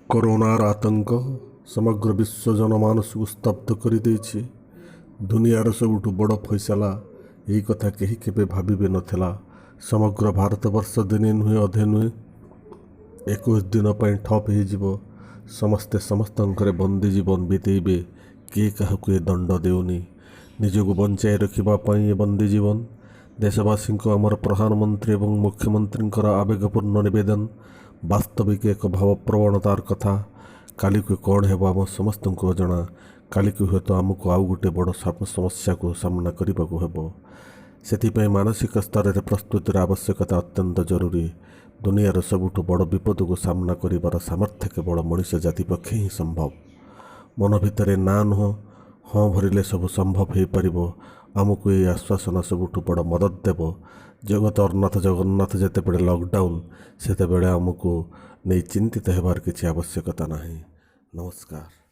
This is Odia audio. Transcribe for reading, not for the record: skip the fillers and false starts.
କରୋନାର ଆତଙ୍କ ସମଗ୍ର ବିଶ୍ୱ ଜନମାନସକୁ ସ୍ତବ୍ଧ କରିଦେଇଛି। ଦୁନିଆର ସବୁଠୁ ବଡ଼ ଫଇସଲା, ଏଇ କଥା କେହି କେବେ ଭାବି ବି ନଥିଲା। ସମଗ୍ର ଭାରତବର୍ଷ ଦିନେ ନୁହେଁ, ଅଧେ ନୁହେଁ, 21 ଦିନ ପାଇଁ ଠପ୍ ହେଇଯିବ। ସମସ୍ତେ ସମସ୍ତଙ୍କ ଘରେ ବନ୍ଦୀ ଜୀବନ ବିତେଇବେ। କିଏ କାହାକୁ ଏ ଦଣ୍ଡ ଦେଉନି। ନିଜକୁ ବଞ୍ଚାଇ ରଖିବା ପାଇଁ ଏ ବନ୍ଦୀ ଜୀବନ। ଦେଶବାସୀଙ୍କୁ ଆମର ପ୍ରଧାନମନ୍ତ୍ରୀ ଏବଂ ମୁଖ୍ୟମନ୍ତ୍ରୀଙ୍କର ଆବେଗପୂର୍ଣ୍ଣ ନିବେଦନ ବାସ୍ତବିକ ଏକ ଭାବପ୍ରବଣତାର କଥା। କାଲିକୁ କ'ଣ ହେବ, ଆମ ସମସ୍ତଙ୍କୁ ଅଜଣା। କାଲିକୁ ହୁଏତ ଆମକୁ ଆଉ ଗୋଟେ ବଡ଼ ସମସ୍ୟାକୁ ସାମ୍ନା କରିବାକୁ ହେବ। ସେଥିପାଇଁ ମାନସିକ ସ୍ତରରେ ପ୍ରସ୍ତୁତିର ଆବଶ୍ୟକତା ଅତ୍ୟନ୍ତ ଜରୁରୀ। ଦୁନିଆର ସବୁଠୁ ବଡ଼ ବିପଦକୁ ସାମ୍ନା କରିବାର ସାମର୍ଥ୍ୟ କେବଳ ମଣିଷ ଜାତି ପକ୍ଷେ ହିଁ ସମ୍ଭବ। ମନ ଭିତରେ ନା ନୁହଁ, ହଁ ଭରିଲେ ସବୁ ସମ୍ଭବ ହେଇପାରିବ। ଆମକୁ ଏଇ ଆଶ୍ୱାସନା ସବୁଠୁ ବଡ଼ ମଦତ ଦେବ। ଜଗତର ନାଥ ଜଗନ୍ନାଥ ଯେତେବେଳେ ଲକଡାଉନ୍, ସେତେବେଳେ ଆମକୁ ନେଇ ଚିନ୍ତିତ ହେବାର କିଛି ଆବଶ୍ୟକତା ନାହିଁ। ନମସ୍କାର।